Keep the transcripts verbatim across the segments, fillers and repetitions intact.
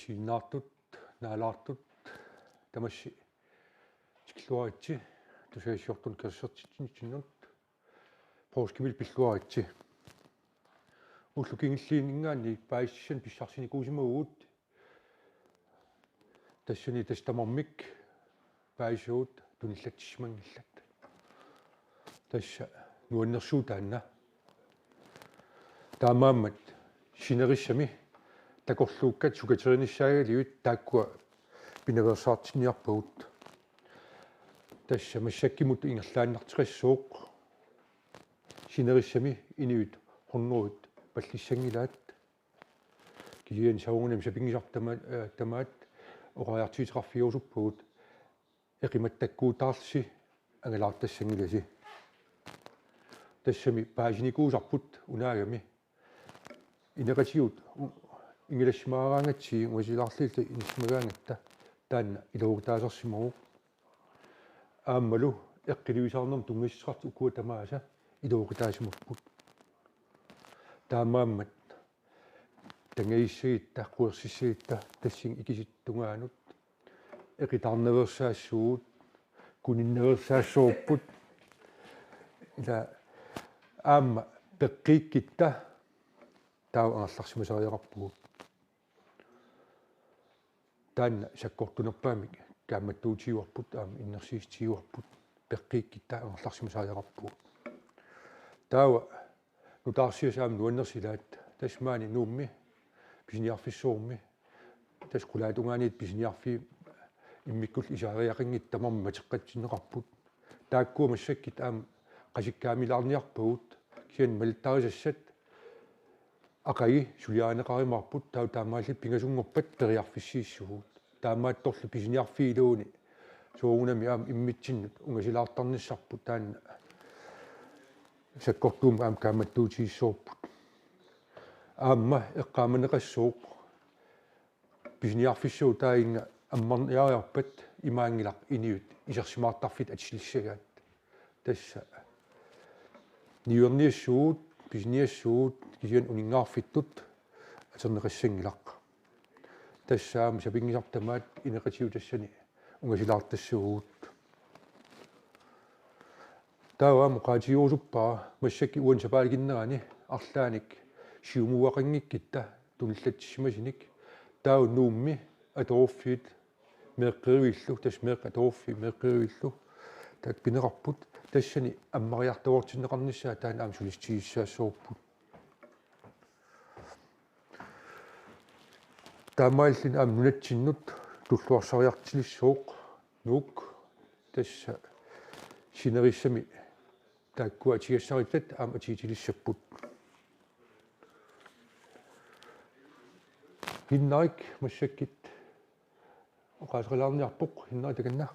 Siinaartut, naalaartut, tamassi tikilluaritsi, tusagassiortunut katersortitsinnut, poorskimik pilluaritsi. Ullut kingulliit ingaanni paasissutissanik pissarsinikuusimavugut, tassani tassa tamarmik paasissutigut tunillatsissimanngillat. Tassa nuannersuuvoq taanna. Taamaammat sinerissami takorluukkat sukaterinissaagaluit taakkua pinaveersaartinniarpagut. Tassa massakkut ingerlaannarteqassooq sinerissami inuit hunnorujut pallissanngilaat. Kisianni soorunami sapinngisaq tama-, eh, tamaat oqariartuuteqarfigerusuppagut eqimattakkuutaarlusi angalaartassanngilasi. Tassami paasinikuusarput unaagami. Ineqatigut u-, ingilassimaaraangatsigit ungasilaarlugit inissimagaangatta taanna iluaqutaasarsimavoq. Aammalu eqqiluisaarnermut tunngassuteqartut ukua tamaasa iluaqutaasimapput. Taamaammat tangajussagitta, quersissagutta tassani ikisittungaanut eqitaarnaveersaassuugut, kuninnaveersaassuupput. Ila aamma peqqiikkutta taava angerlarsimasariaqarpugut. Taanna sakkortunerpaamik kaammattuutigivarput aamma innersuussutigivarput, peqqiikkutta angerlarsimasariaqarpugut. Taava nutaarsiassat aamma nuannersilaat, tassa maani Nuummi pisiniarfissuarmi, tassa qulaatungaaniit pisiniarfiit immikkullu isaariaqanngitsut tamarmik matoqqatsinneqarput. Taakkua massakkut aamma qasikkaamilaarniarpagut, kisianni malittarisassat aqagu suliarineqarumaarput, taava taamaalilluta pingasunngorpat periarfissiissuugut. Taamaattorli pisiniarfiit iluanni soorunami aamma immitsinnut ungasilaartarnissarput taanna sakkortuumik aamma kaammattuutigissavarput. Aamma eqqaamaneqassooq pisiniarfissuup taaginnga ammarniariarpat imaanngilaq inuit isersimaartarfittut atissilissagaat. Tassa niuerniassuugut, pisiniassuugut, kisianni uninngaarfittut atorneqassanngilaq. Tassa aamma sapinngisaq tamaat ineqatigut tassani ungasilaartassaagut. Taava aamma oqaatigerusuppara massakkut uani sapaatip-akunnerani arlaannik siumuuaqanngikkutta tunillatsissimasunik. Taava Nuummi atorfiit meeqqerivillu, tassa meeqqat atorfiit meeqqerivillu taakku pineqarput, tassani ammariartuartinneqarnissaa taanna aamma sulissutigisassavarput. Taamaalilluni aamma nunatsinnut tulluarsariartulissooq Nuuk, tassa sinerissami taakkua atugassarittat aamma atuutilissapput. Hinnarik massakkut oqaaseqalaarniarpoq, Hinnarik takanna.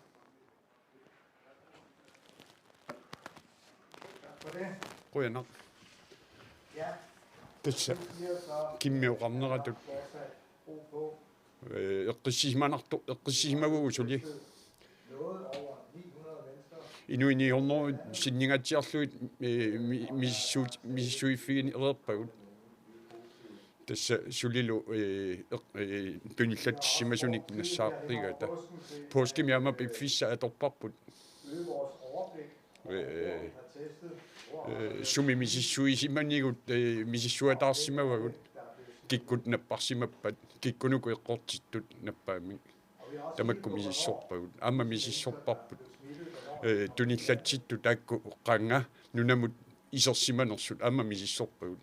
Qujanaq. Tassa Kimmi oqarneratut, eh, eqqissisimanartu-, eqqissisimavugut suli. Inuit ni hundrede sinningaatsiarlugit, eh, mi-, misissuut-, misissuiffigineqarpagut. Tassa sulilu, eh, eq-, eh, tunillatsissimasunik nassaarigatta. Poorskimi aamma piffissaq atorparput. Eh, eh, sumi misissuisimanikkut, eh, misissuataarsimavagut. Kikkut napparsimappat, kikkunuku eqqortittut nappaamik. Tamakku misissorpagut, aamma misissorparput. Eh, tunillatsittut taakku qanga nunamut isersimanersut aamma misissorpagut.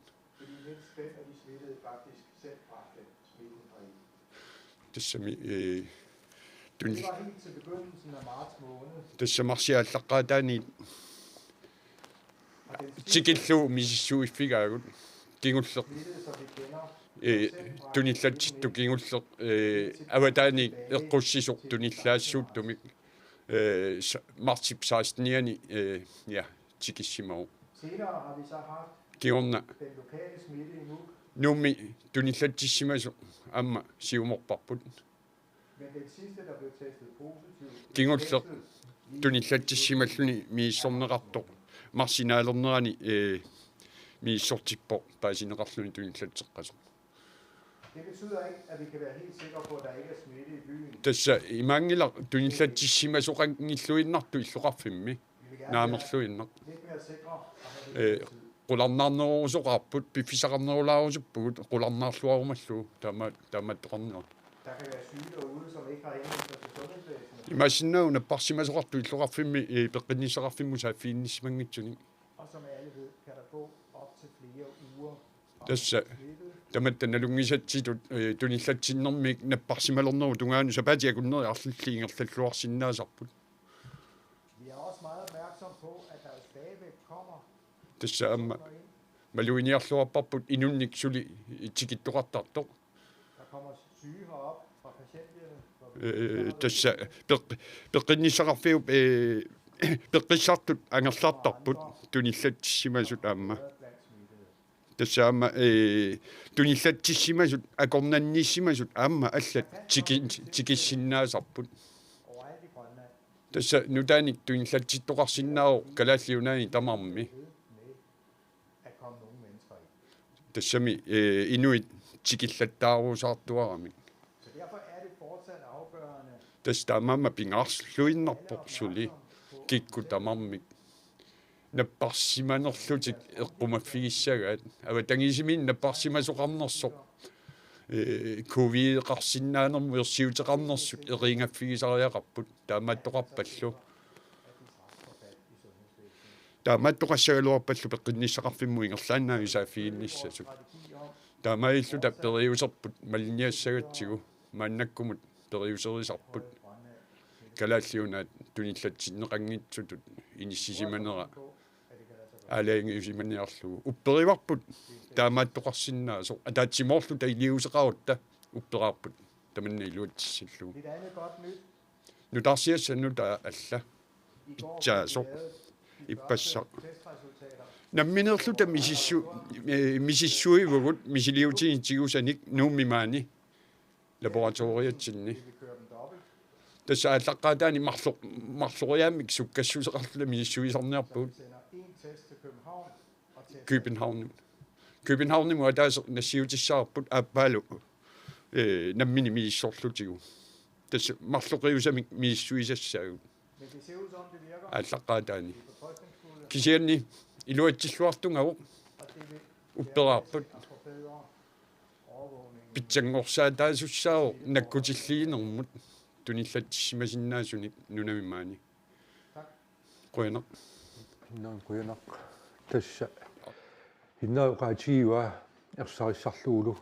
Tassami, eh, tun-, tassa marsip aallaqqaataani tikillugu misissuiffigaagut, kingulleq, eh, tunillatsittut kingulleq, eh, avataaniit eqqussisoq tunillaassuuttumik, eh, sa-, marsip sekstenianni, eh, ja, tikissimavoq. Kingorna Nuummi tunillatsissimasoq aamma siumorparput. Kingulleq tunillatsissimalluni misissorneqartoq marsip naalernerani, eh, misissortippoq paasineqarluni tunillatseqqasoq. Det betyder ikke, at vi kan være helt sikre på, at der ikke er smitte i byen. Tassa imaanngilaq tunillatsissimasoqanngilluinnartoq illoqarfimmi. Vi vil gerne være naamerluinnaq. Lidt mere sikre. Ee, qularnaarnerusoqarput, piffissaqarnerulaarusuppugut, qularnaarluarumallugu taama taamaattoqarnera. Der kan være syge derude, som ikke har henvendt sig til sundhedsvæsenet. Imaassinnaavoq napparsimasoqartut illoqarfimmi ee, peqqinnissaqarfimmut saaffiginnissimanngitsunik. Og som alle ved, kan der gå op til flere uger. Tassa tamatta nalunngisatsitut ee, tunillatsinnermik napparsimalernerup tungaanut sapaatip akunneri arlallit ingerlalluarsinnaasarput. Vi er også meget opmærksom på, at der jo stadigvæk kommer Tassa aamma maluiniarluarparput inunnik suli tikittoqartartoq. Der kommer syge herop fra patienthjemmet. Ee, tassa peq- peqqinnissaqarfiup ee, peqqissartut angerlartarput tunillatsissimasut aamma. Tassa aamma ee, tunillatsissimasut akornanniissimasut aamma allat tiki- tikissinnaasarput. Tassa nutaanik tunillatsittoqarsinnaavoq Kalaallit Nunaanni tamarmi. Tassami ee, inuit tikillattaarusaartuaramik. Tassa taamaammat pingaarluinnarpoq suli kikkut tamarmik napparsimanerlutik eqqumaffigissagaat. Avatangiisiminni napparsimasoqarnersoq ee, covid-eqarsinnaanermut ersiuteqarnersut eriigaffigisariaqarput taamaattoqarpallu. Taamaattoqassagaluarpallu peqqinnissaqarfimmut ingerlaannaq saaffiginnissasut. Taamaalilluta periuserput malinniassagatsigu maannakkumut periuserisarput. Kalaallit Nunaat tunillatsinneqanngitsutut inissisimanera aalajangiusimaniarlugu. Upperivarput taamaattoqarsinnaasoq ataatsimoorluta iliuuseqarutta upperaarput tamanna iluatsissallugu. Nutaarsiassat nutaat alla pitsaasoq ippassaq. Nammineerluta misissu- ee, misissuivugut misiliutinik tigusanik Nuummi maani laboratoriatsinni. Tassa aallaqqaataani marlo- marloriaammik sukkassuseqarluta misissuisarniarpugut. København. Københavnimut ataaseq nassiutissavarput aappaalu ee, nammineq misissorlutigu. Tassa marloqiusamik misissuisassaagut aallaqqaataani. Kisianni iluatsilluartugavoq upperaarput pitsanngorsaataasussaavoq nakkutilliinermut tunillatsissimasinnaasunik nunami maani. Qujanaq. Naam qujanaq. Tassa hinna oqaatigivaa ersarissarlugulu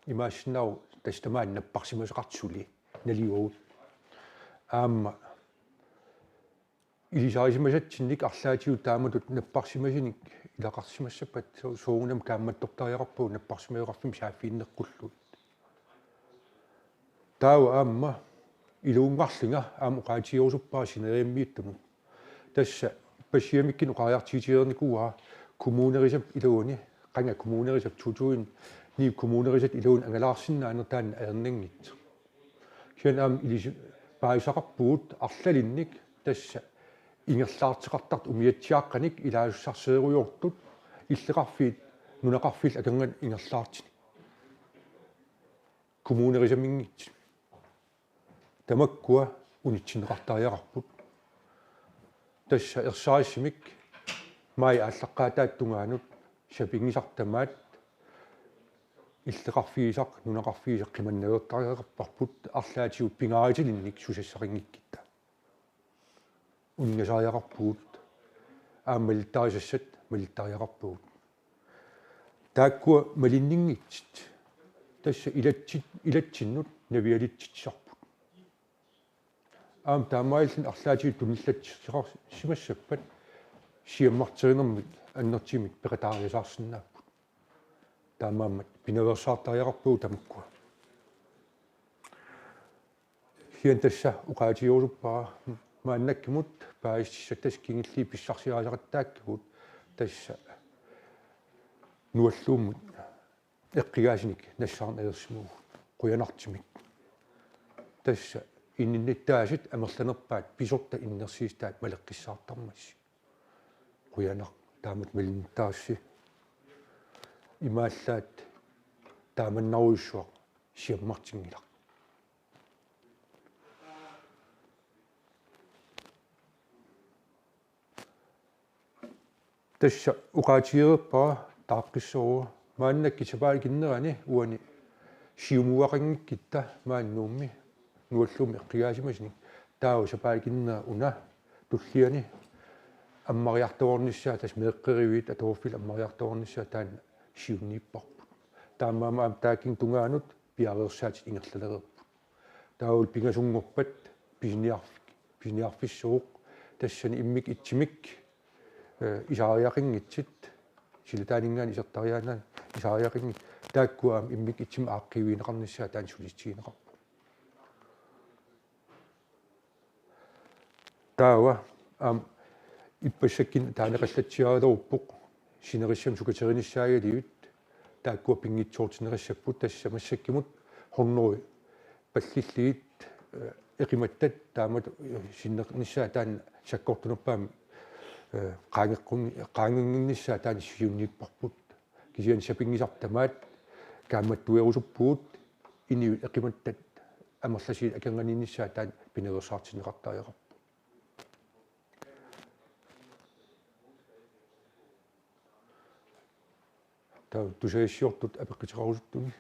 imaassinnaavoq tassa tamaani napparsimasoqartut suli nalivagut. Aamma ilisarisimasatsinnik arlaatigut taamatut napparsimasunik ilaqarsimassappat su- suugunam kaammattortariaqarpagut napparsimasoqarfimmik saaffiginneqqullugit. Taava aamma iluunngarlunga aamma oqaatigerusuppara sineriammiuttumut. Tassa passiamikkut oqariartuutigereernikuuara kommunerisap iluani, qanga kommunerisap to tusind ni kommunerisap iluani angalaarsinnaaneq taanna ajornanngitsoq. Kisianni aamma ilisi- paasisaqarpugut arlalinnik tassa ingerlaarteqartartut umiatsiaaqqanik ilaasussarseriartortut illoqarfiit nunaqarfiillu akornanni ingerlaartunik. Kommunerisamiinngitsut. Tamakkua unitsinneqartariaqarput. Tassa ersarissumik maajip aallaqqaataata tungaanut sapinngisaq tamaat illoqarfigisaq nunaqarfigisaq qimannaveertariaqarparput arlaatigut pingaarutilinnik susassaqanngikkutta. Uningasariaqarpugut aamma malittarisassat malittariaqarpagut. Taakkua malinninngitsut tassa ilatsit ilatsinnut navialitsitsisarput. Aamma taamaalilluni arlaatigut tunillatsissimassappat siammarterinermik annertuumik peqataariasaarsinnaapput. Taamaammat pinaveersaartariaqarpagut tamakkua. Kisianni tassa oqaatigerusuppara maannakkut paasissutissat tassa kingulliit pissarsiarisaqattaakkagut tassa nualluummut eqqigaasinik nassaarneq ajorsimavugut qujanartumik. Tassa ininnittaasut amerlanerpaat pisortat innersuussutaat maleqqissaartarmassuk. Qujanaq taamatut malinnittaassi. Imaallaat taamannarujussuaq siammartinngilaq. Tassa oqaatigereerpara taaqqissoruara maannakkut sapaatinnerani uani siumuaqanngikkutta maani Nuummi Nualluummi eqqugaasimasunit taava sapaatinnera una tulliani ammariartuarnissaa tassa meeqqeriviit atuarfiit ammariartuarnissaa taanna siunniupparput. Taamaammat aamma taakkunani tungaanut piareersaatit ingerlalereerput. Taavalu pingasunngorpat pisiniarf-, pisiniarfissuuq tassani immikkut ittumik, eh, isaariaqanngitsut, silataaninngaanniit isertariaannarlutik isaariaqanngitsut, taakkua aamma immikkut ittumik aaqqiivigineqarnissaat taanna sulissutigineqarpoq. Taava aamma ippassakkunni taaneqallatsiaraluarpoq sinerissami sukaterinissaagaluit taakkua pinngitsoortinneqassapput tassa massakkut hundrede pallillugit, eh, eqimattat taamatut, eh, sinnernissaa taanna sakkortunerpaamik, eh, qaangeqqun-, qaanginnginnissaa taanna siunniupparput. Kisianni sapinngisartut tamaat kaammattuerusuppugut inuit eqimattat amerlasuut akornanniinnissaat taanna pinaveersaartinneqartariaqarpoq. Taava tusagassiortut apeqquteqarusuttuni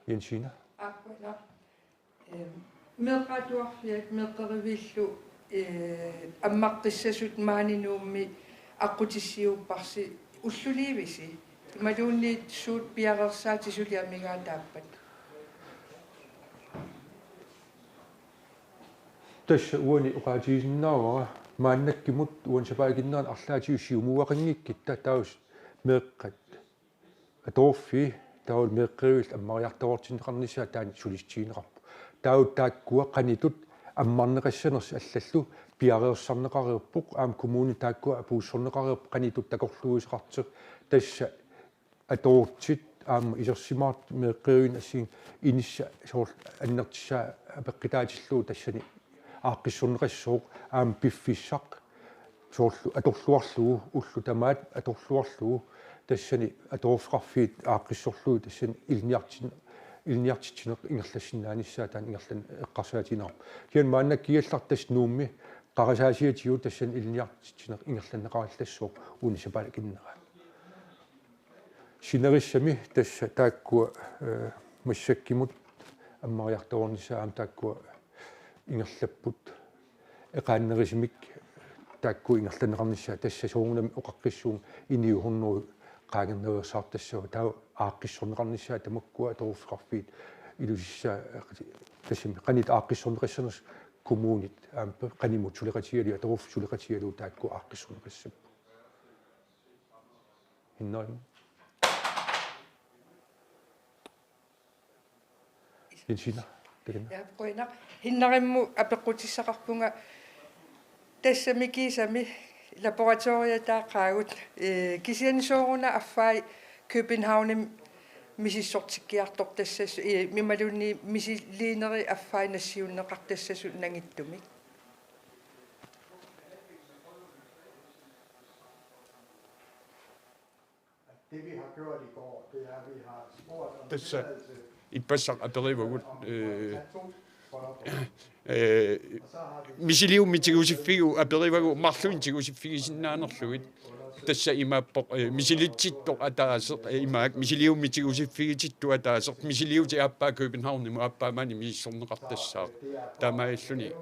Jensina. Aappala. Ehm, meeqqat atuarfiat meeqqeriviillu, eh, ammaqqissasut maani Nuummi aqqutissiuupparsi ulluliivisi. Imaluunniit suut piareersaatit suli amigaataappat. Tassa uani oqaatigisinnaavara maannakkumut uani sapaatip akunnerani arlaatigut siumuaqanngikkutta taava meeqqat atuarfii taavalu meeqqeriviit ammariartuartinneqarnissaat taanna sulissutigineqarpoq. Taava taakkua qanoq ittoq ammarneqassanersut allallu piareersarneqareerpoq aamma kommuni taakkua apuussorneqareerput qanoq ittoq takorluuisoqartoq tassa atuartut aamma isersimaartut meeqqeriviit assingi inissat soorlu annertussaat apeqqutaatillugu tassani aaqqissorneqassooq aamma piffissaq soorlu atorluarlugu ullut tamaat atorluarlugu tassani atuarfeqarfiit aaqqissorlugit tassani ilinniartin-, ilinniartitsineq ingerlassinnaanissaat taanna ingerlan eqqarsaatigineqarpoq. Kisianni maannakkut kigallaq tassa Nuummi qarasaasiatigut tassani ilinniartitsineq ingerlanneqarallassooq uani sapaatip akunnerani. Sinerissami tassa taakkua, eh, massakkumut ammariartuarnissaat aamma taakkua ingerlapput eqaannerusumik taakkua ingerlanneqarnissaat tassa soorunami oqaqqissuunga inuit hundrede qaangernereersaartassavaat taava aaqqissorneqarnissaat tamakkua atuarfeqarfiit ilusissaa tassami qanoq ittoq aaqqissorneqassanersut kommunit aamma qanimut suleqatigalugu atuarfik suleqatigalugu taakkua aaqqissorneqassapput. Hinnarimmi. Jensina, takanna. Ja, qujanaq. Hinnarimmut apeqqutissaqarpunga tassami kiisami laboratoriataaqaagut, eh, kisianni sooruna affai Københavnimi misissortikkiartortassasut, eh, imaluunniit misiliinerit affai nassiunneqartassasut nangittumik. Det vi har gjort i går, det er, at vi har spurgt om Tassa tilladelse ippassaq aperivagut, øh, øh, misiliummi tigusiffigaat aperivagut marlunnik tigusiffigisinnaanerlugit. Tassa imaappoq, øh, misilittittoq ataaseq, øh, imaak misiliummi tigusiffigitittoq ataaseq, misiliutit aappaa Københavnimut aappaa maani misissorneqartassaaq. Taamaalilluni,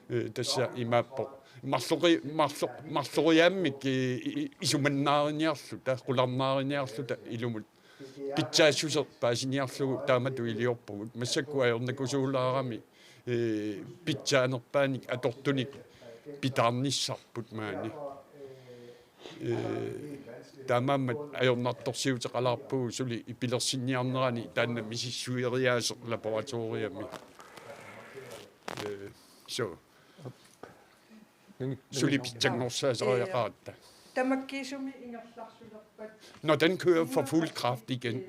øh, tassa imaappoq. Marlori-, marlo-, marloriaammik, i-, i-, isumannaariniarluta, qularnaariniarluta ilumut pitsaassuseq paasiniarlugu taamatut iliorpugut. Massakkut ajornakusuulaarami, eh, pitsaanerpaanik atortunik pitaarnissarput maani. Eh, taamaammat ajornartorsiuteqalaarpugut suli pilersinniarnerani taanna misissueriaaseq laboratoriami. Eh, so. Suli pitsanngorsaasereerpara. Tamakkiisumik ingerlarsulerpat. Når den kører for fuld kraft igen.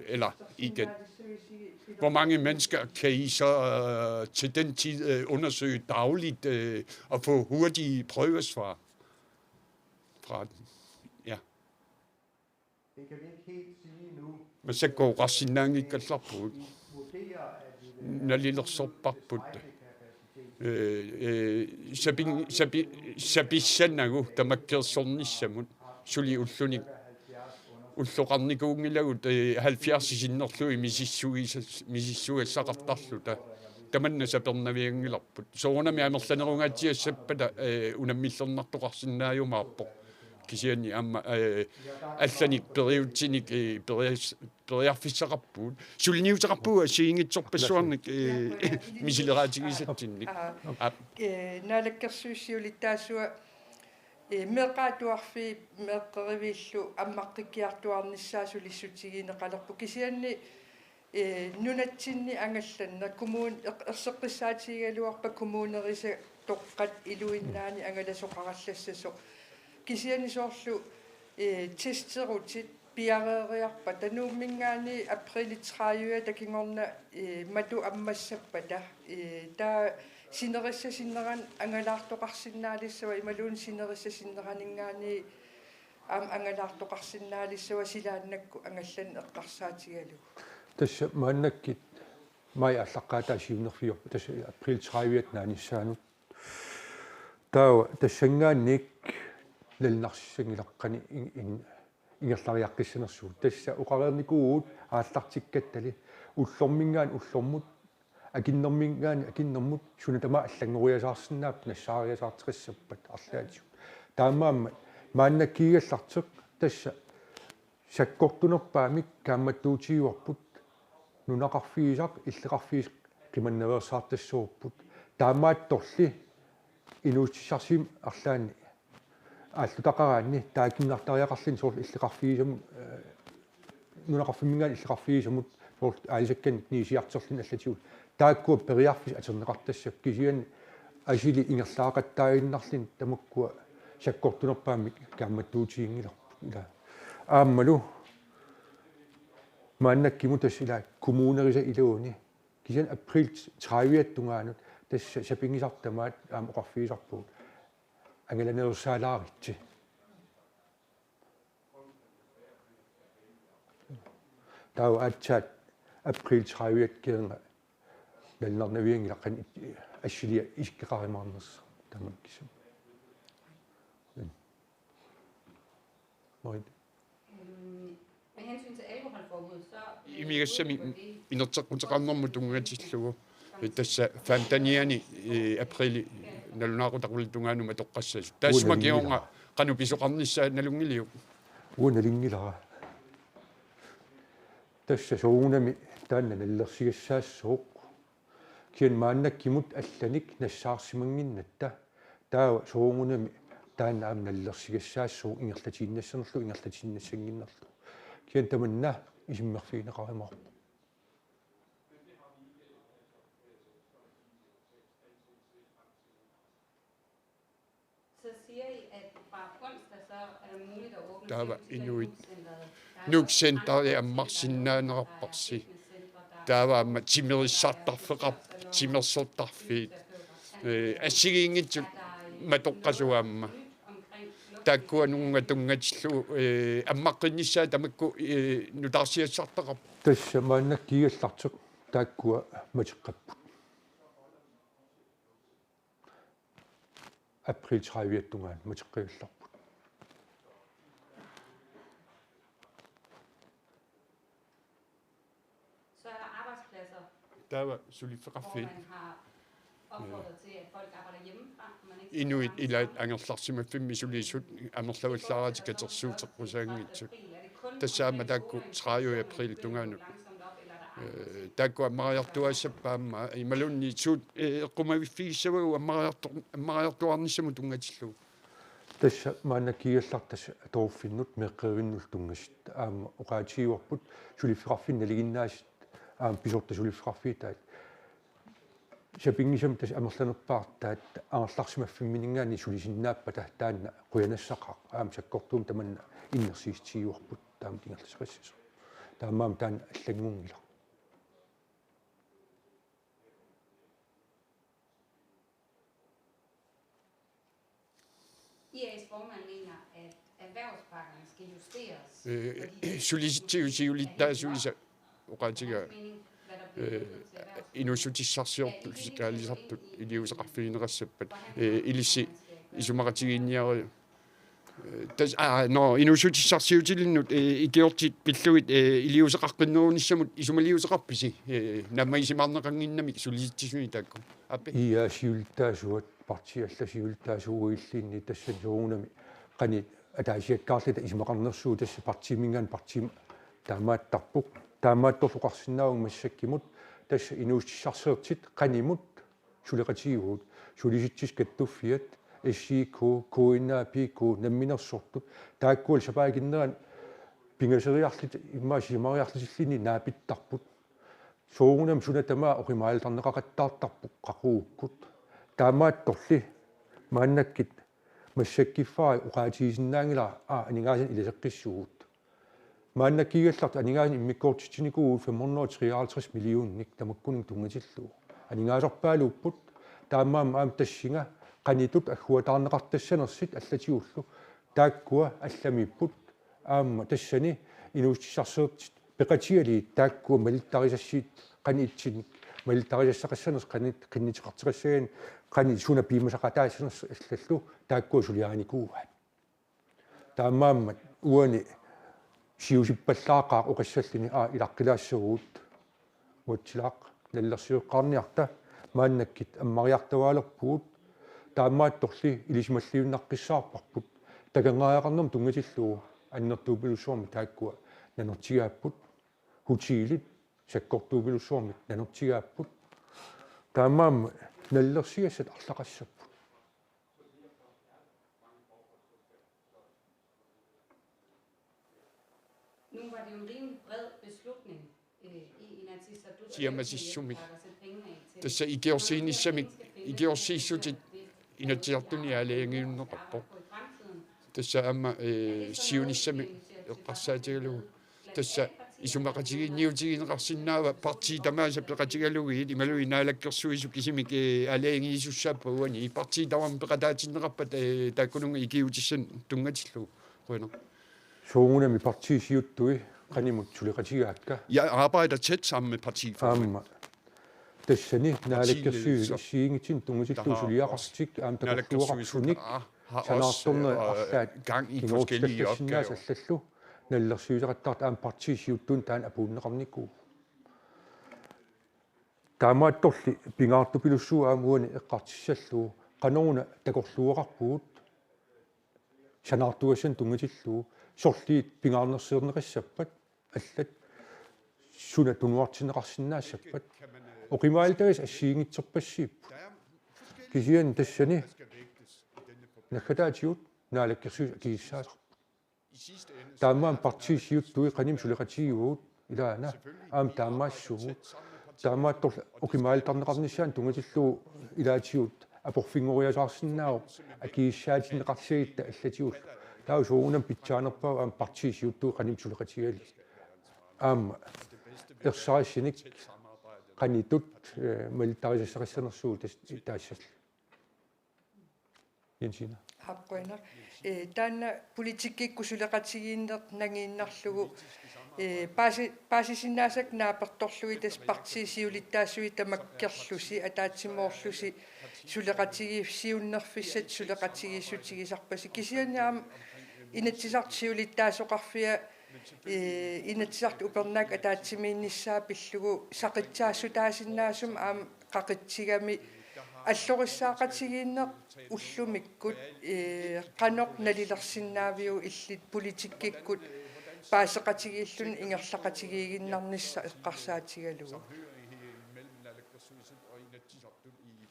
Eller igen. Hvor mange mennesker kan I så, øh, til den tid, øh, undersøge dagligt, øh, og få hurtige prøvesvar fra den? Ja. Det kan vi ikke helt sige nu. Massakkut oqarsinnaanngikkallarpugut. nalilersorparput. Ee, ee, sapin-, sapi-, sapissanagu tamakkersornissamut suli ullunik ulloqarnikuunngilagut, ee, halvfjerds sinnerlugit misissuisa-, misissugassaqartarluta. Tamanna sapernavianngilarput. Soorunami amerlanerungaatsiassappata, ee, unammillernartoqarsinnaajumaarpoq. Kisianni aamma, ee, allanik periutsinik, ee, perias-, periarfissaqarpugut. Suliniuteqarpugut assigiinngitsorpassuarnik, ee, misileraatigisatsinnik. Aa. Aap. Ee, naalakkersuisut siulittaasuat, ee, meeqqat atuarfiit meeqqeriviillu ammaqqikkiartuaarnissaat sulissutigineqalerput. Kisianni, ee, nunatsinni angallanneq kommuni eq-, erseqqissaatigigaluarpat kommunerisat toqqat iluinnaani angalasoqarallassasoq. Kisianni soorlu, ee, testerutit piareeriarpata Nuumminngaanniit aprilip tredive kingorna, ee, matut ammassappata, ee, taava sinerissasinnerani angalaartoqarsinnaalissavat imaluunniit sinerissasinneraninngaanniit aamma angalaartoqarsinnaalissavat silaannakkut angallanneq eqqarsaatigalugu. Tassa maannakkut maj aallaqqaataa siunnerfiorput, tassa april tredive naanissaanut. Taava tassanngaanniit nalunarsinngilaqqani in-, in-, ingerlariaqqissanersugut. Tassa oqareernikuuvugut aallartikkattali ullorminngaanniit ullormut, akunnerminngaanniit akunnermut suna tamaat allanngoriasaarsinnaapput, nassaariasaarteqassappat arlaatigut. Taamaammat maannakkuugallartoq tassa sakkortunerpaamik kaammattuutigivarput, nunaqarfigisaq, illoqarfigisaq qimannaveersaartassavarput. Taamaattorli inuussutissarsiummik arlaanni aallutaqaraanni taakkuinnartariaqarluni soorlu illoqarfigisamut, ee, nunaqarfimminngaanniit illoqarfigisamut soorlu aalisakkanik niusiartorluni allatigut. Taakkua periarfissat atorneqartassapput kisianni asuli ingerlaaqattaaginnarluni tamakkua sakkortunerpaamik kaammattuutiginngilarput ila. Aammalu maannakkut tassa ila kommunerisat iluanni kisianni april tredive tungaanut tassa sapinngisartut tamaat aamma oqarfigisarpagut angalaneersaalaaritsi. Taava aatsaat april tredive kingorna nalunarnavianngilaq qanoq it-, assilia isikkoqarumaarnersoq tamakkiisumik. Marit. Øhm, med hensyn til alkoholforbuddet, så, øh, Imigassami udover det, inerteqquteqarnermut tunngatillugu. Tassa femtenianni, ee, aprili nalunaaqutaq ullut tungaanut matoqqassasut. Taassuma kingorna qanoq pisoqarnissaa nalunngiliuk? Uanga nalunngilara. Tassa soorunami taanna nalilersugassaassooq. Kisianni maannakkut allanik nassaarsimannginnatta. Taava soorunami taanna aamma nalilersugassaassooq ingerlatiinnassanerlugu ingerlatiinnassannginnerlugu. Kisianni tamanna isummerfigineqarumaarpoq. Så siger I, at fra onsdag, så er det muligt at åbne Taava inuit Nuuk Centeri ammarsinnaanerarparsi. Taava aamma timerissartarfeqarput, timersortarfiit. Ee, assigiinngitsut matoqqasut aamma. Taakkununnga tunngatillugu, ee, ammaqqinnissaat tamakku, ee, nutaarsiassartaqarput. Tassa maannakkut kingullermik taakkua matoqqapput. April tredive tungaanut matoqqiullarput. Så er der arbejdspladser, Taava suliffeqarfiit. Hvor man har opfordret til, at folk arbejder hjemmefra, man ikke skal Inuit ilaat angerlarsimaffimmi sulisut amerlavallaaratik katersuuteqqusaanngitsut. Tassa aamma taakku tredive april tungaanut. Ee, taakku ammariartuaassappat aamma imaluunniit suut, ee, eqqumaviffigissavagut ammariartu-, ammariartuaarnissamut tunngatillugu. Tassa maannakkut kingullermik tassa atuuffinnut meeqqerivinnullu tunngasut aamma oqaatigivarput suliffeqarfinni nalinginnaasut aamma pisortat suliffeqarfiit taakku sapinngisamik tassa amerlanerpaartaat angerlarsimaffimmininngaanniit sulisinnaappata taanna qujanassaqaaq aamma sakkortuumik tamanna innersuussutigivarput taama ingerlasaqassasoq. Taamaammat taanna allanngunngilaq. I A's formand mener, at erhvervspakkerne skal justeres, Øh, fordi de sulisitsivut siulittaasuisa oqaatigaa. Hans mening, hvad der Eh, inuussutissarsiortut, fiskalisartut iliuuseqarfigineqassappat, eh, ilissi isumaqatigiinniaru-, eh, tas-, aa, nå, inuussutissarsiutilinnut, eh, ikiortit pillugit, eh, iliuuseqaqqinnerunissamut isumaliuuseqarpisi, eh, naammagisimaaneqannginnamik sulisitsisuni taakku? Aappi? Ia, siulittaasuat, partiit allat siulittaasuat uagut illuinni, tassani soorunami qanoq ataasiakkaarluta isumaqarnersugut, tassa partiiminngaanniit partiimut taamaattarpoq. Taamaattorli oqarsinnaavunga massakkut, tassa inuussutissarsiortut qanimut suleqatigivagut: Sulisitsisut Kattuffiat, S I K, K N A P K, Namminersortut. Taakkua sapaatinnerani pingasoriarlutik immaqa sisamariarlutilluunniit naapittarput. Soorunami suna tamaat oqimaalluarneqaqattaartarpoq qaqugukkut. Taamaattorli maannakkut massakkuffaa oqaatigisinnaanngilara, aa, aningaasanik ilaseqqissuugut. Maannakkuugallartut aningaasanik immikkoortitsinikuuvugut fem hundrede og treoghalvtreds millioner tamakkuninnga tunngatillugu. Aningaasarpaaluupput, taamaammat aamma tassunga qanoq ittoq agguataarneqartassanersut allatigullu. Taakkua allamiipput. Aamma tassani inuussutissarsiortut peqatigalugit taakkua malittarisassat qanoq ittunik malittarisassaqassanersut, qanoq qinnuteqartoqassagaanni, qanoq suna piumasaqataassanersoq allallu taakkua suliarinikuuaat. Taamaammat uani siusippallaaqaaq oqassalluni, aa, ilaqqilaassavugut. Uatsilaaq nalilersueqqaarniarta, maannakkut ammariartuaalerpugut. Taamaattorli ilisimalliunnaqqissaarparput. Takanngaajaqqaarnermut tunngatillugu annertuupilussuarmik taakkua nanortigaapput. Hotelit sakkortuupilussuarmik nanortigaapput. Taamaammat nalilersugassat arlaqassapput. Nu var det jo en rimelig bred beslutning, øh, i Inatsisartut, siamasissumik. Tassa ikiorsiinissamik, ikiorsiissutit Inatsisartuni aalajangiunneqarpoq. Tassa aamma, eh, siunissami eqqarsaatigalugu. Tassa isumaqatigiinniutigineqarsinnaava partiit tamaasa peqatigalugit, imaluunniit naalakkersuisut kisimik, eh, aalajangiisussaapput uani. Partiit tamarmik peqataatinneqarpata, eh, taakkununnga ikiuutissanik tunngatillugu. Qujanaq. Soorunami partiit siuttui qanimut suleqatigaakka. Jeg arbejder tæt sammen med partiformanden. Aamma. Tassani naalakkersuisut assigiinngitsunik tunngatillugu suliaqartut aamma takorluugartunik sanaartornerat arlaat kinguartitassinnaasut allallu nalilersuisoqattaartut aamma partiit siuttuinnaq taanna apuunneqarnikuuvoq. Taamaattorli pingaartupilussuuvoq aamma uani eqqartussallugu qanoruna takorluugaqarpugut sanaartugassanik tunngatillugu, sorliit pingaarnersiorneqassappat allat, suna tunuartinneqarsinnaassappat. Oqimaalutagassi assigiinngitsorpassuupput. Kisianni tassani naggataatigut naalakkersuisut akisussaasarput. Taamaammat partiit siuttui qanimut suleqatigivagut, ilaana aamma taamaassuugut. Taamaattorli oqimaalutarneqarnissaanut tunngatillugu ilaatigut aporfinngoriasaarsinnaavoq akisussaatinneqarsigatta allatigullu. Taava soorunami pitsaanerpaavoq aamma partiit siuttui qanimut suleqatigalugit. Aamma ersarissunik qanoq ittoq, eh, malittarisassaqassanersugut tas-, taassallu. Jensina. Aap, qujanaq. Eh, taanna politikkikkut suleqatigiinneq nangiinnarlugu, eh, paasi-, paasisinnaasakka naapertorlugit tassa partiit siulittaasuat tamakkerlusi, ataatsimoorlusi, suleqatigiiffiunnerfissat suleqatigiissutigisarpasi. Kisianni aamma Inatsisartut siulittaasoqarfia, eh, Inatsisartut upernaakkut ataatsimiinnissaa pillugu saqissaasutaasinnaasumik aamma qaqitsigami allorissaaqatigiinneq ullumikkut, eh, qanoq nalilersinnaaviuk illit politikkikkut paaseqatigiilluni ingerlaqatigiiginnarnissaq eqqarsaatigalugu?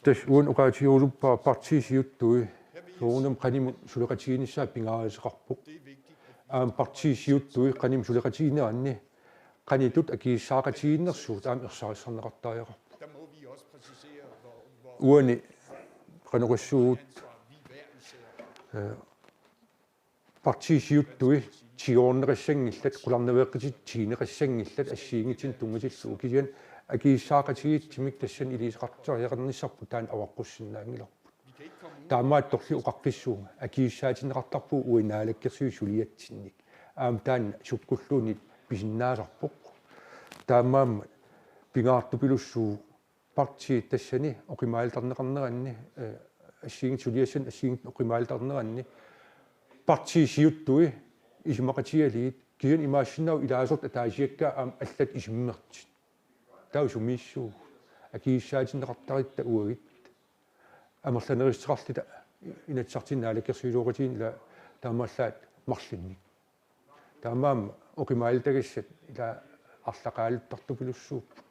Tassa uani oqaatigerusuppara partiit siuttui soorunami qanimut suleqatigiinnissaa pingaaruteqarpoq. Aamma partiit siuttui qanimut suleqatigiinneranni qanoq ittoq akisussaaqatigiinnersugut aamma ersarissarneqartariaqarpoq. Uani qanoq oqassuugut, eh, partiit siuttui tigoorneqassanngillat, qularnaveeqatitta tigineqassanngillat assigiinngitsunik tunngatillugu, kisianni akisussaaqatigiissumik tassani iliuuseqartariaqarnissarput taanna avaqqussinnaanngilarput. Taamaattorli oqaqqissuunga akisussaatinneqartarpugut uagut naalakkersuisut suliatsinnik. Aamma taanna sukkulluunniit pisinnaasarpoq. Taamaammat pingaartupilussuuvoq partiit tassani oqimaaltarneqarneranni, eh, assigiinngit-, suliassani assigiinngitsunik oqimaaltarneranni partiit siuttui isumaqatigalugit kisianni imaassinnaavoq ilaasortat ataasiakkaat aamma allat isummertut. Taava sumiissuugut, akisussaatinneqartaratta uagut. Amerlanerissuteqarluta Inatsisartuni naalakkersuisooqatigiinni ila taamaallaat marlunnik. Taamaammat oqimaalutagassat ila arlaqaaluttartupilussuupput.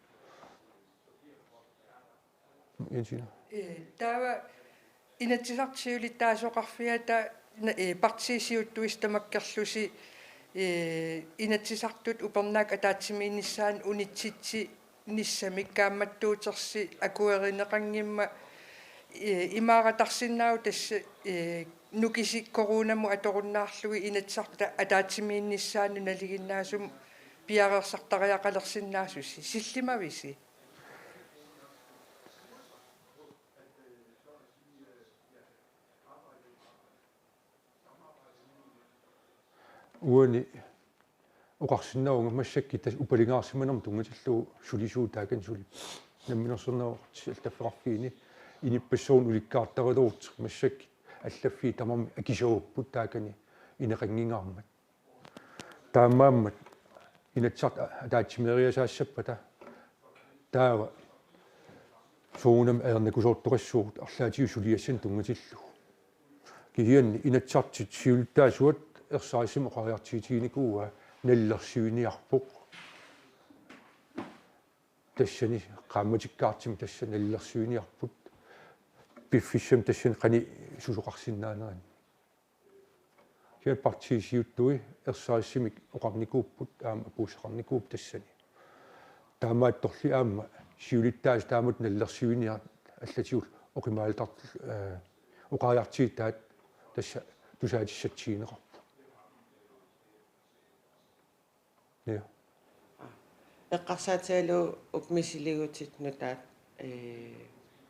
Jensina. Ee, taava Inatsisartut siulittaasoqarfiata na-, ee, partiit siuttuisa tamakkerlusi, ee, Inatsisartut upernaakkut ataatsimiinnissaannut unitsitsi- nissamik kaammattuutersi akuerineqanngimmat, ee, imaaratarsinnaavoq tassa, ee, nukisik coronamut atorunnaarlugit Inatsisartut ataatsimiinnissaannut nalinginnaasumik piareersartariaqalersinnaasusi. Sillimavisi? Uani oqarsinnaavunga massakkut tassa upalingaarsimanermut tunngatillugu sulisuut taakani suli. Namminersornerullutik allaffeqarfiini inuppassuit ulikkaartaruloortut massakkut allaffiit tamarmik akisuupput taakani ineqanngingaarmat. Taamaammat Inatsisartut ataatsimeeriasaassappata taava soorunami ajornakusoortoqassuugut arlaatigut suliassanik tunngatillugu. Kisianni Inatsisartut siulittaasuat ersarissumik oqariartuutiginikuuaa nalilersuiniarpoq. Tassani qaammatikkaartumik tassa nalilersuiniarput. Piffissami tassani qanoq susoqarsinnaaneranni. Kisianni partiit siuttui ersarissumik oqarnikuupput, aamma apuussaqarnikuupput tassani. Taamaattorli aamma siulittaasut taamatut nalilersuiniaat allatigullu oqimaalutart-, ee, oqariartuutaat tassa tusaatissatsigineqarput. Ja. Eqqarsaatigalugu uku misiligutit nutaat, ee,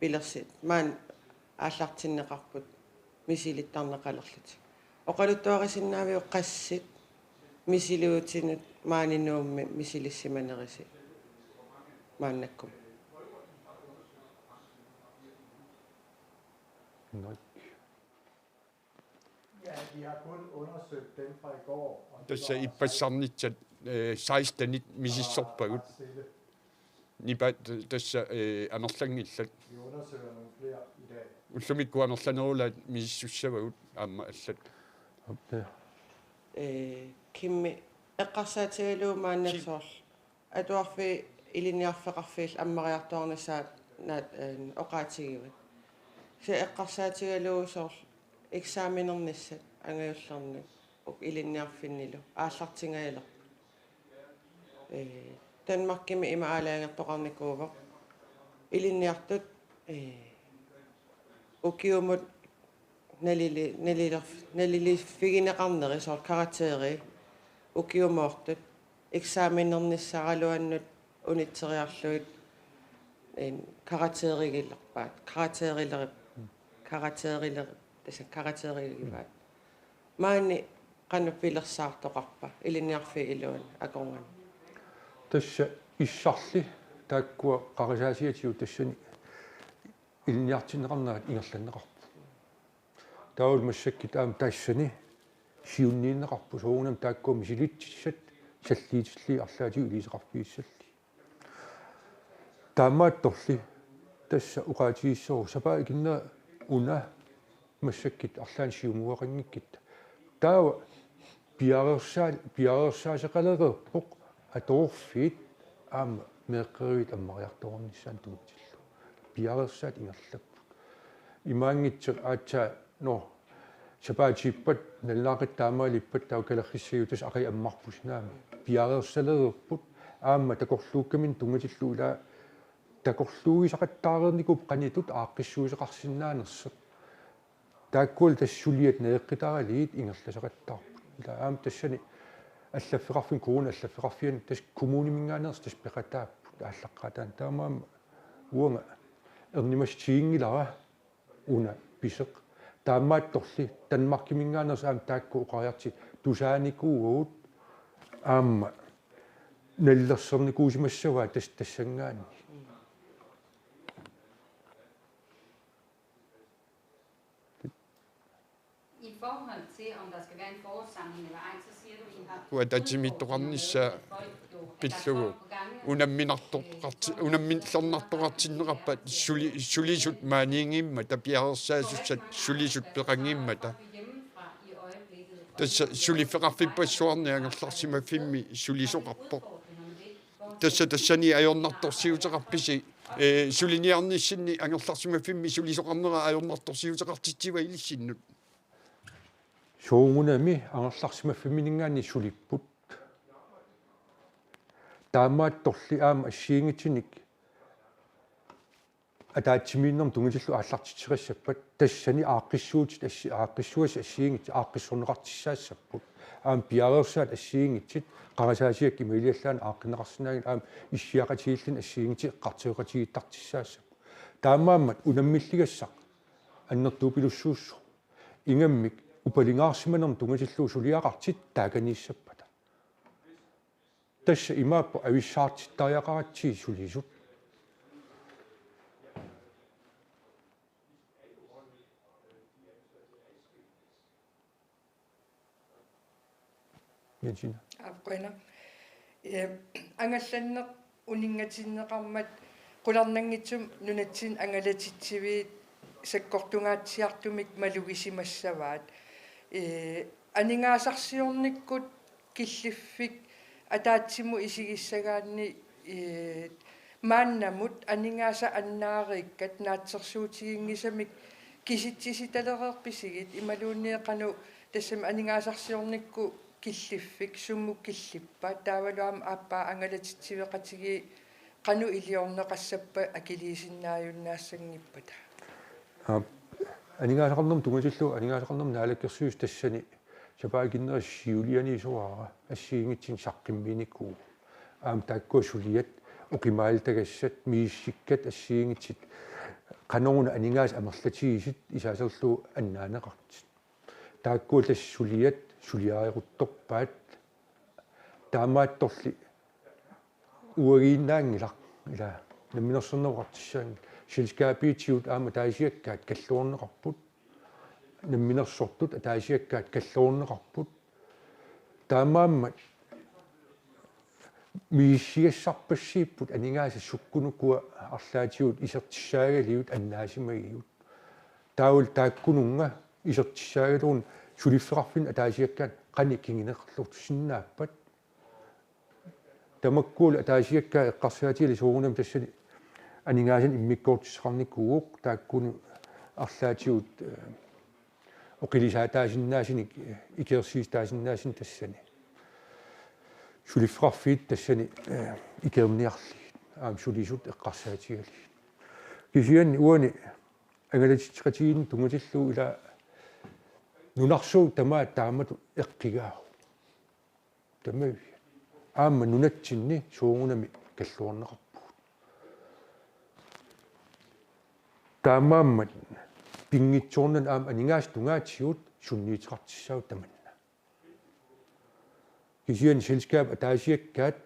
pilersit maani aallartinneqarput misilittarneqalerlutik. Oqaluttuarisinnaaviuk qassit misiligutinut maani Nuummi misilissimanerisi maannakkut? Nå. Ja, vi har kun undersøgt dem fra i går, og det Tassa var ippassarnissat, ee, sekstenit misissorpagut. Ret stille. Nipaat t-, tassa, ee, amerlanngillat. Vi undersøger nogle flere i dag. Ullumikkut amerlanerulaat misissussavagut aamma allat. Op, det. Ee, Kimmi eqqarsaatigalugu maanna Ki- soorlu atuarfik ilinniarfeqarfiillu ammariartuarnissaat naat, ee, oqaatigivat. Kisianni eqqarsaatigalugu soorlu eksamenernissat angajullerni uku ilinniarfinnilu aallartingajalerput. Ee, Danmarkimi ima aalajangertoqarnikuuvoq. Ilinniartut, ee, ukiumut nalili-, nalilerf-, naliliiffigineqarneri soorlu karakterit ukiumoortut eksamenernissaraluannut unitseriarlugit, ee, karakterigilerpaat, karakteriler-, karakteriler-, tassa karakterigivaat. Maani qanoq pilersaartoqarpa ilinniarfiit iluanni akornanni? Tassa issarli taakkua qarasaasiatigut tassani ilinniartinneqarnerat ingerlanneqarpoq. Taavalu massakkut aamma tassani siunniunneqarpoq soorunami taakkua misilitsissat salliitillugit arlaatigut iliuuseqarfigissallugit. Taamaattorli tassa oqaatigissavara sapaatip akunnera una massakkut arlaannik siumueqanngikkutta. Taava piareersaa-, piareersaaseqalereerpoq atuarfiit aamma meeqqeriviit ammariartuarnissaannut tunngatillugu. Piareersaat ingerlapput. Imaanngitsoq aatsaat, nå, sapaatiippat, nalunaaqutaq taamaalippat, taava kalerrissagiutas aqagu ammarpusi naamik. Piareersalereerput, aamma takorluukkaminnik tunngatillugu ila takorluuisaqattaareernikuupput qanoq ittut aaqqissuisoqarsinnaanersoq. Taakkualu tassa suliat najoqqitaralugit ingerlasaqattaarput. Ila aamma tassani allaffeqarfin-, kommunip allaffeqarfiani tassa kommuniminngaanneersut tassa peqataapput aallaqqaataani. Taamaammat uanga ernumassutiginngilara una pisoq. Taamaattorli Danmarkiminngaanneersut aamma taakku oqariartut tusaanikuuagut aamma nallersornikuusimassavaa tas-, tassanngaanniit. I forhold til, om der skal være en forårssamling eller ej, så siger du, I har Kuatatsimiittoqarnissaa pillugu unamminartoqarti-, unammillernartoqartinneqarpat suli-, sulisut maaniinngimmata piareersaasussat sulisut peqanngimmata. Tassa suliffeqarfippassuarni angerlarsimaffimmi sulisoqarpoq. Tassa tassani ajornartorsiuteqarpisi, ee, suliniarnissinni angerlarsimaffimmi sulisoqarnera ajornartorsiuteqartitsiva ilissinnut? Soorunami angerlarsimaffimmininngaanniit sulipput. Taamaattorli aamma assigiinngitsunik ataatsimiinnermut tunngatillugu aallartitseqassappat tassani aaqqissuutit assi-, aaqqissuutit assigiinngitsut aaqqissorneqartussaassapput. Aamma piareersaat assigiinngitsut qarasaasiakka imaaliallaannaq aaqqinneqarsinnaanngillat aamma issiaqatigiillutik assigiinngitsut eqqartueqatigiittartussaassapput. Taamaammat unammilligassaq annertupilussuussaaq. Ingammik upalingaarsimanermut tunngatillugu suliaqartut taakaniissappata. Tassa imaappoq avissaartittariaqaratsigu sulisut. Jensina. Aap, qujanaq. Ee, angallanneq uninngatinneqarmat qularnanngitsumik nunatsinni angalatitsiviit sakkortungaatsiartumik malugisimassavaat. Ee, aningaasarsiornikkut killiffik ataatsimut isigissagaanni, ee, maannamut aningaasat annaariikkat naatsorsuutiginngisamik kisitsisitalereerpisigit imaluunniit qanoq tassami aningaasarsiornikkut killiffik sumut killippat taavalu aamma aappaa angalatitsiveqatigiit qanoq iliorneqassappat akiliisinnaajunnaassanngippat? Aap, aningaasaqarnermut tunngatillugu aningaasaqarnermut naalakkersuisut tassani sapaatip akunneri siuliani isuaara assigiinngitsunik saqqummiinikuuvoq. Aamma taakkua suliat oqimaallutagassat misissikkat assigiinngitsut qanoruna aningaasat amerlatigisut isaaserlugu annaaneqartut. Taakkua tassa suliat suliareeruttorpaat. Taamaattorli uagiinnaanngilaq ila namminersornerup oqartussaanngilaq. Selskabiitigut aamma ataasiakkaat kalluarneqarput. Namminersortut ataasiakkaat kalluarneqarput. Taamaammat misissugassarpassiipput aningaasat sukkunukua arlaatigut isertissaagaliut annaasimagigut. Taavalu taakkununnga isertissaagalugu suliffeqarfinnut ataasiakkaanut qanoq kinguneqarluartussinnaappat. Tamakkualu ataasiakkaat eqqarsaatigalugit soorunami tassani aningaasanik immikkoortissaqarnikuuvoq taakkulu arlaatigut, ee, oqilisaataasinnaasunik, ee, ikeersiisitaasinnaasunik tassani. Suliffeqarfiit tassani, ee, ikeerniarlugit aamma sulisut eqqarsaatigalugit. Kisianni uani angalatitseqatigiinneq tunngatillugu ila nunarsuup tamaat taamatut eqqugaavoq. Tamaviat. Aamma nunatsinni soorunami kalluarneqarpugut. Taamaammat pinngitsoornani aamma aningaasat tungaatigut sunniuteqartussaapput tamanna. Kisianni selskabit ataasiakkaat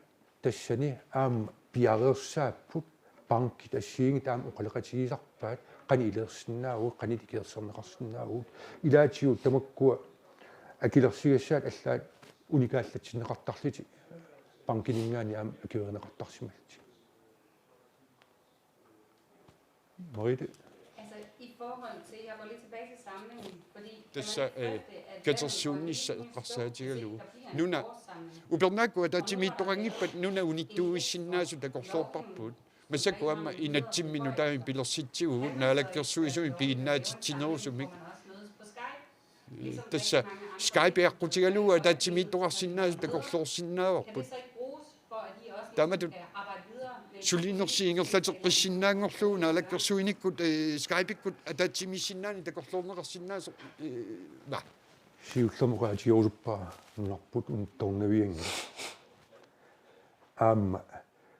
tassani aamma piareersaapput, bankit assigiinngitsut aamma oqaloqatigisarpaat qanoq ileersinnaavagut, qanoq ikeersorneqarsinnaavagut. Ilaatigut tamakkua akilersugassat allaat unikaallatsinneqartarlutik bankininngaanniit aamma akuerineqartarsimallutik. Mariette? Altså, i forhold til, jeg går lige tilbage til samlingen, fordi kan Tassa, man ikke øh, frygte, at katersuunnissaq eqqarsaatigalugu. der bliver en Nuna, forårssamling? Upernaakkut ataatsimiittoqanngippat nuna unittuuissinnaasoq takorloorparput. Massakkut aamma inatsimmi nutaamik pilersitsivugut naalakkersuisumik piginnaatitsinerusumik. Hvor man også mødes på Skype. Tassa Skype aqqutigalugu ataatsimiittoqarsinnaasoq takorloorsinnaavarput. Taamatut sulinersi ingerlateqqissinnaanngorlugu naalakkersuinikkut, eh, Skype-ikkut ataatsimiissinnaaneq takorloorneqarsinnaasoq, eh, va. Siullermik oqaatigerusuppara nunarput unittoornavianngilaq. Aamma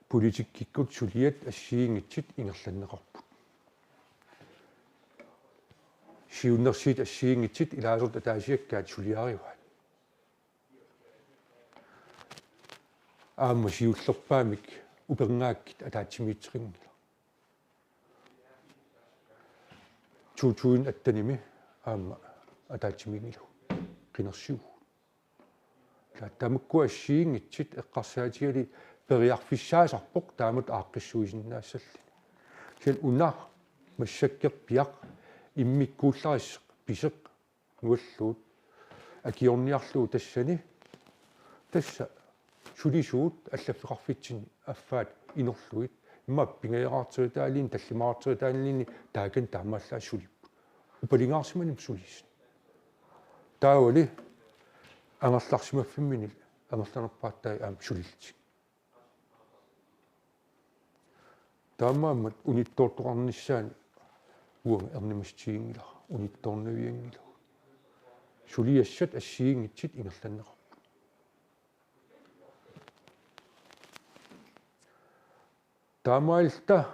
politikkikkut suliat assigiinngitsut ingerlanneqarput. Siunnersuut assigiinngitsut ilaasortut ataasiakkaat suliarivaat. Aamma siullerpaamik upernaakkit ataatsimiitseqanngilaq. Tutuin attanimi aamma ataatsimiinngilagut qinersivugut. Taava tamakku assigiinngitsut eqqarsaatigalugit periarfissaasarpoq taamatut aaqqissuisinnaassalluni. Kisianni una massakkorpiaq immikkuullarissoq pisoq nualluut akiorniarlugu tassani. Tassa sulisuut allaffeqarfitsinni affaat inorlugit. Immaqa pingajorarterutaaliinni, tallimaqarterutaaliinni taakani taamaallaat sulipput. Upalingaarsimanermik sulisut. Taavali angerlarsimaffimminit angerlanerpaartaat aamma sulillutik. Taamaammat unittoortoqarnissaanut uanga ernumassutiginngilara, unittoornavianngilagut. Suliassat assigiinngitsut ingerlanneqarput. Taamaalilluta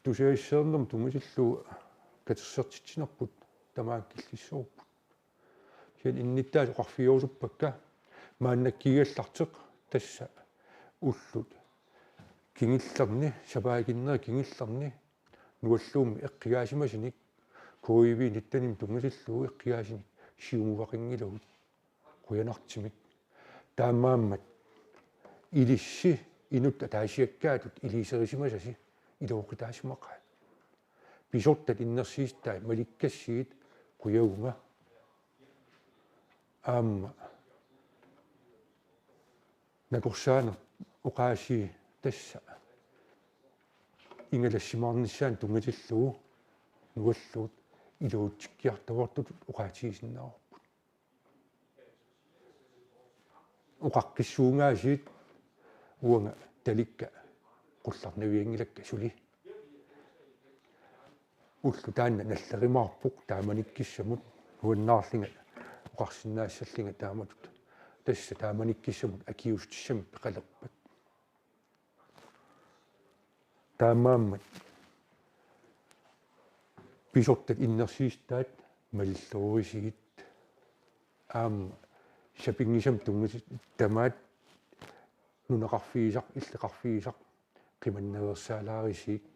tusagassiornermut tunngatillugu katersortitsinerput tamaat killissavarput. Kisianni innuttaasut oqarfigerusuppakka maannakkuugallartoq tassa ullut kingullerni, sapaatip akunneri kingullerni Nualluummi eqqugaasimasunit, covid nittenimut tunngatillugu eqqugaasunik siumugaqanngilagut qujanartumik. Taamaammat ilissi inuttut ataasiakkaatut iliuuserisimasasi iluaqutaasimaqaat. Pisortat innersuussutaat malikkassigit qujavunga. Aamma nakorsaaneq oqaasii tassa ingalassimaarnissaanut tunngatillugu nualluut iluatsikkiartuaartutut oqaatigisinnaavarput. Oqaqqissuungaasiit uanga talikka qullarnavianngilakka suli. Ulloq taanna nallerumaarpoq taamanikkussamut, nuannaarlunga oqarsinnaassallunga taamatut. Tassa taamanikkussamut akiuussutissamik peqalerpat. Taamaammat pisortat innersuussutaat malilluarusigit. Aamma sapinngisamik tunngatillugu tamaat nunaqarfigisaq, illoqarfigisaq qimannaveersaalaarusigik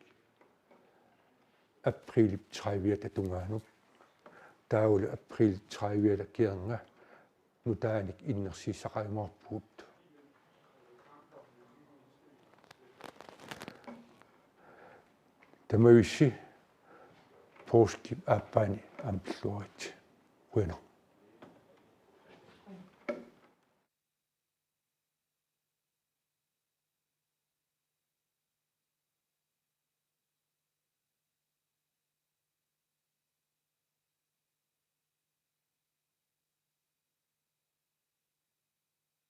aprilip trediviata tungaanut. Taavalu aprilip trediviata kingorna nutaanik innersuussaqarumaarpugut. Tamavissi poorskip aappaani aamma pilluaritsi. Qujanaq.